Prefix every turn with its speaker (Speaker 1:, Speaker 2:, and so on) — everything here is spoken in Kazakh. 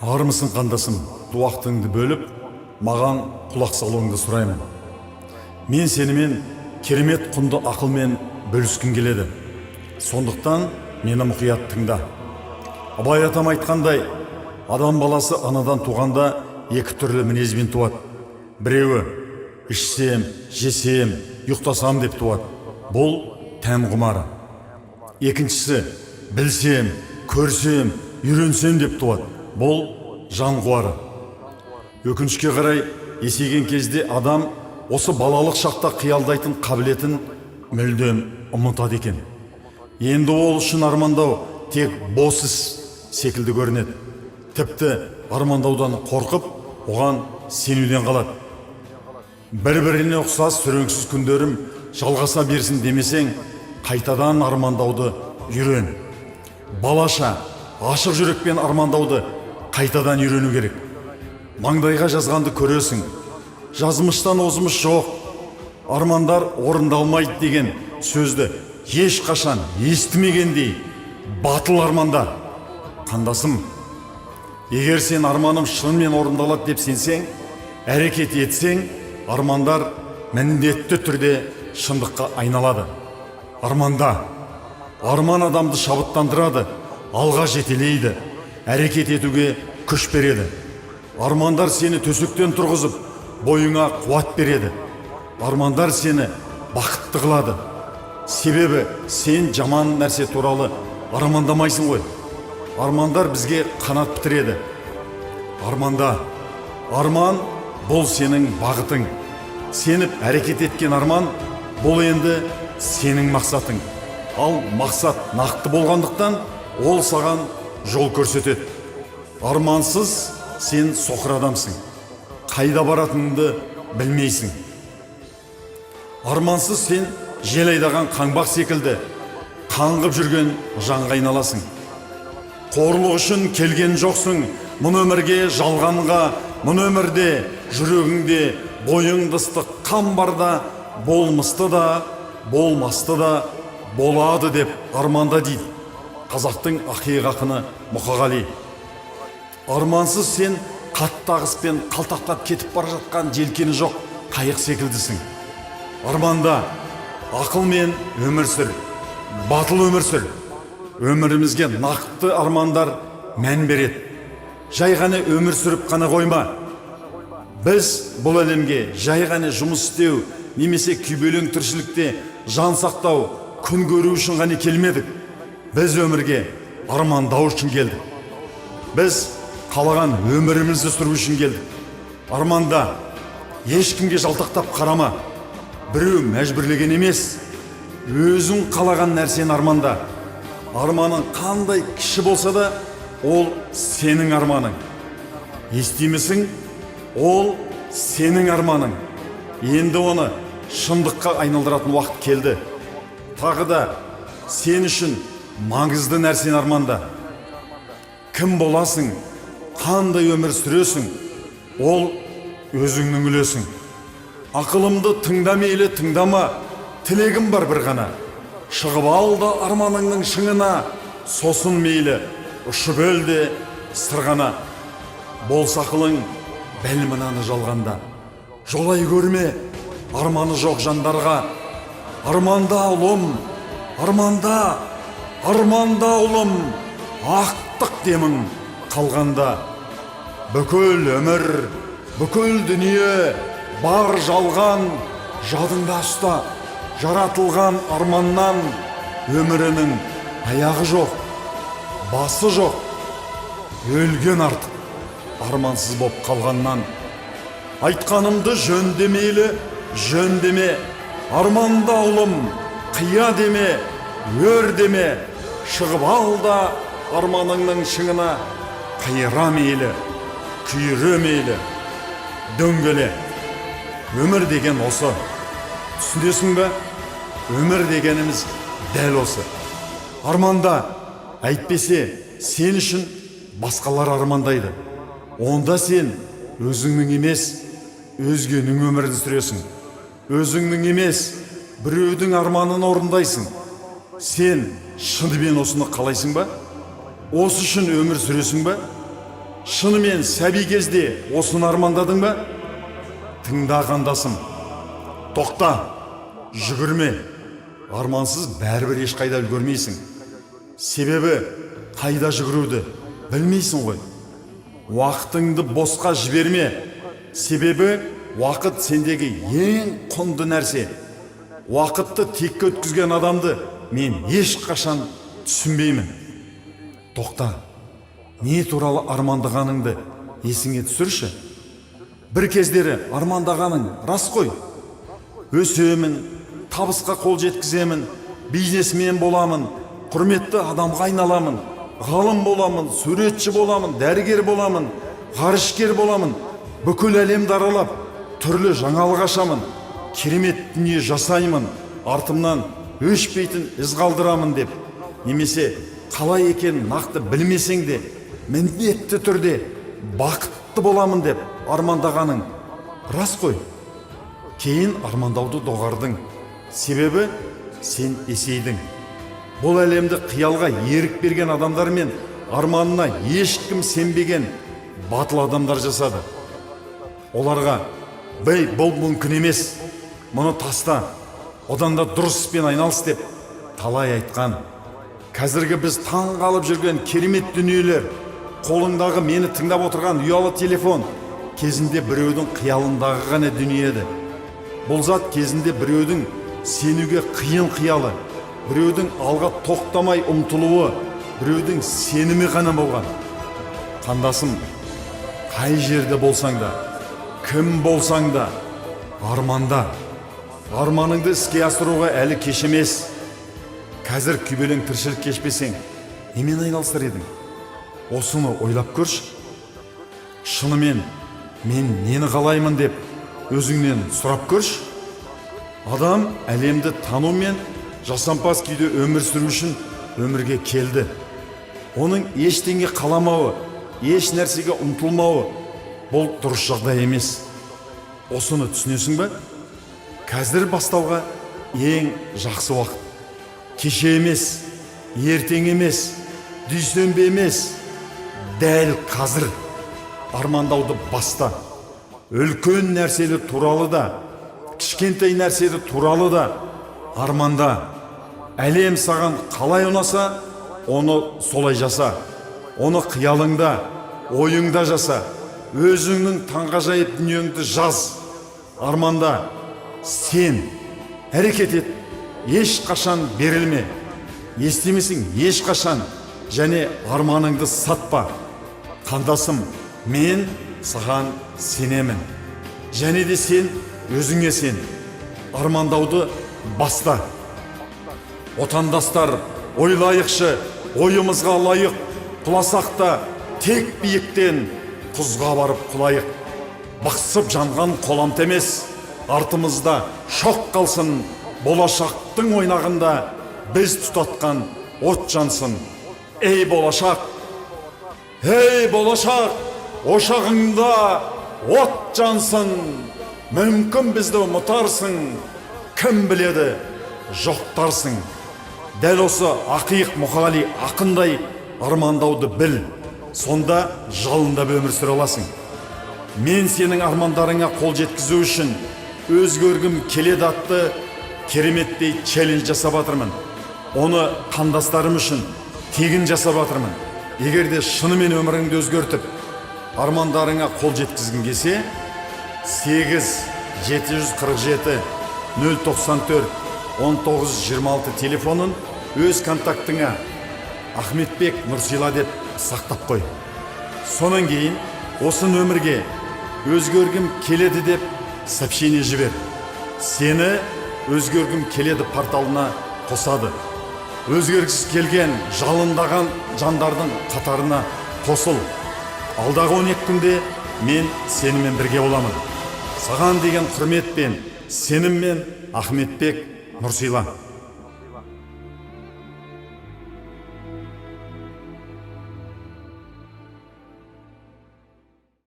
Speaker 1: Армысың, қандасым! Уақытыңды бөліп, маған құлақ салуыңды сұраймын. Мен сенімен керемет құнды ақылмен бөліскім келеді, сондықтан мені мұқият тыңда. Абай атам айтқандай, адам баласы анадан туғанда екі түрлі мінезбен туады. Біреуі ішсем, жесем, ұйықтасам деп туады, бұл тән құмары. Екіншісі білсем, көрсем, үйренсем деп туады, бұл жан қуары. Өкінішке қарай, есейген кезде адам осы балалық шақта қиялдайтын қабілетін мүлдем ұмытады екен. Енді ол үшін армандау тек бос іс секілді көрінеді. Тіпті армандаудан қорқып, оған сенуден қалады. Бір біріне ұқсас сүреңсіз күндерім жалғаса берсін демесең, қайтадан армандауды үйрен. Балаша ашық жүрекпен армандауды қайтадан үйрену керек. Маңдайға жазғанды көресің, жазмыштан озмыш жоқ, армандар орындалмайды деген сөзді ешқашан естімегендей батыл арманда, қандасым. Егер сен арманым шынымен орындалады деп сенсең, әрекет етсең, армандар міндетті түрде шындыққа айналады. Арманда. Арман адамды шабыттандырады, алға жетелейді, әрекет етуге күш береді. Армандар сені төсектен тұрғызып, бойыңа қуат береді. Армандар сені бақытты қылады, себебі сен жаман нәрсе туралы армандамайсың ғой. Армандар бізге қанат бітіреді. Арманда. Арман — бұл сенің бағытың. Сеніп әрекет еткен арман — бұл енді сенің мақсатың. Ал мақсат нақты болғандықтан, ол саған жол көрсетеді. Армансыз сен соқыр адамсың, қайда баратыныңды білмейсің. Армансыз сен жел айдаған қаңбақ секілді қаңғып жүрген жанға айналасың. Қорлық үшін келген жоқсың мұны өмірге, жалғанға. Мұны өмірде жүрегіңде, бойыңда ыстық қан барда болмысты да, болмасты да болады деп арманда, дейді қазақтың ақиық ақыны Мұқағали. Армансыз сен қатты ағыспен қалтақтап кетіп бара жатқан желкені жоқ қайық секілдісің. Арманда, ақылмен өмір сүр, батыл өмір сүр. Өмірімізге нақты армандар мән береді. Жай ғана өмір сүріп қана қойма. Біз бұл әлемге жай ғана жұмыс істеу немесе күйбелең тіршілікте жан сақтау, күн көру үшін ғана келмедік. Біз өмірге армандау үшін келдік. Біз қалаған өмірімізді сүру үшін келдік. Арманда, ешкімге жалтақтап қарама, біреу мәжбүрлеген емес, өзің қалаған нәрсені арманда. Арманың қандай кіші болса да, ол сенің арманың. Естимісің? Ол сенің арманың. Енді оны шындыққа айналдыратын уақыт келді. Тағы да сен үшін маңызды нәрсені арманда. Кім боласың, қандай өмір сүресің, ол өзіңнің үлесің. Ақылымды тыңда, мейлі, тыңдама, тілегім бар бір ғана: шығып ал да арманыңның шыңына, сосын мейлі ұшып өл де сырғана. Болса ақылың, біл мынаны: жалғанда жолай көрме арманы жоқ жандарға. Арманда, ұлым, арманда, арманда, ұлым, ақтық демің қалғанда. Бүкіл өмір, бүкіл дүние бар жалған, жадыңда ұста. Жаратылған арманнан өмірінің аяғы жоқ, басы жоқ өлген артық армансыз боп қалғаннан. Айтқанымды жөн демейлі, жөн деме. Арманда, ұлым, қия деме, өр деме. Шығып ал да арманыңның шыңына, қира мейлі, күйре мейлі, дөңгеле. Өмір деген осы, түсінесің бе? Өмір дегеніміз дәл осы. Арманда, әйтпесе сен үшін басқалар армандайды. Онда сен өзіңнің емес, өзгенің өмірін сүресің. Өзіңнің емес, біреудің арманын орындайсың. Сен шынымен осыны қалайсың ба? Осы үшін өмір сүресің ба? Шынымен сәби кезде осыны армандадың ба? Тыңда, қандасым, тоқта, жүгірме. Армансыз бәрібір ешқайда үлгермейсің. Себебі қайда жүгіруді білмейсің ғой. Уақытыңды босқа жіберме. Себебі уақыт сендегі ең құнды нәрсе. Уақытты текке өткізген адамды мен ешқашан түсінбеймін. Тоқта, не туралы армандағаныңды есіңе түсірші. Бір кездері армандағаның рас қой. Өсемін, табысқа қол жеткіземін, бизнесмен боламын, құрметті адамға айналамын, ғалым боламын, суретші боламын, дәрігер боламын, ғарышкер боламын, бүкіл әлемді аралап, түрлі жаңалық ашамын, керемет дүние жасаймын, артымнан өшпейтін із қалдырамын деп, немесе қалай екенін нақты білмесең де, міндетті түрде бақытты боламын деп армандағаның рас қой. Кейін армандауды доғардың. Себебі сен есейдің. Бұл әлемді қиялға ерік берген адамдар мен арманына ешкім сенбеген батыл адамдар жасады. Оларға: «Бей, бұл мүмкін емес, мұны таста, одан да дұрыс іспен айналыс», – деп талай айтқан. Қазіргі біз таң қалып жүрген керемет дүниелер, қолыңдағы мені тыңдап отырған ұялы телефон кезінде біреудің қиялындағы ғана дүние еді. Бұл зат кезінде біреудің сенуге қиын қиялы, біреудің алға тоқтамай ұмтылуы, біреудің сенімі ғана болған. Қандасым, қай жерде болсаң да, кім болсаң да, арманда. Арманыңды іске асыруға әлі кеш емес. Қазір күйбелең тіршілік кешпесең, немен айналысар едің? Осыны ойлап көрші. Шынымен мен нені қалаймын деп өзіңнен сұрап көрші. Адам әлемді тану мен жасампаз күйде өмір сүру үшін өмірге келді. Оның ештеңе қаламауы, еш нәрсеге ұмтылмауы – бұл дұрыс жағдай емес. Осыны түсінесің бе? Қазір бастауға ең жақсы уақыт. Кеше емес, ертең емес, дүйсенбі емес, дәл қазір армандауды баста. Үлкен нәрселер туралы да, кішкентай нәрселер туралы да арманда. Әлем саған қалай ұнаса, оны солай жаса. Оны қиялыңда, ойыңда жаса. Өзіңнің таңғажайып дүниеңді жаз. Арманда, сен, әрекет ет, ешқашан берілме. Естімесең, ешқашан және арманыңды сатпа. Қандасым, мен саған сенемін. Және де сен өзіңе сен. Армандауды баста. Отандастар, ойлайықшы, ойымызға лайық, құласақ та тек биіктен құзға барып құлайық. Бықсып жанған қоламта емес, артымызда шоқ қалсын, болашақтың ойнағында біз тұтатқан от жансын. Ей, болашақ, ей, болашақ, ошағыңда от жансын. Мүмкін, бізді ұмытарсың, кім біледі, жоқтарсың. Дәл осы Ақиық Мұқағали ақындай армандауды біл, сонда жалындап өмір сүре аласың. Мен сенің армандарыңа қол жеткізу үшін «Өзгергім келеді» атты кереметтей челлендж жасап жатырмын. Оны қандастарым үшін тегін жасап жатырмын. Егер де шынымен өміріңді өзгертіп, армандарыңа қол жеткізгің келсе, 8 747 094 19 26 телефонын өз контактыңа «Ахметбек Нұрсила» деп сақтап қой. Сонан кейін осы нөмірге «Өзгергім келеді» деп сообщение жібер. Сені «Өзгергім келеді» порталына қосады. Өзгергісі келген жалындаған жандардың қатарына қосыл. Алдағы 12 күнде мен сенімен бірге боламын. Саған деген құрметпен, сеніммен, Ахметбек Нұрсила.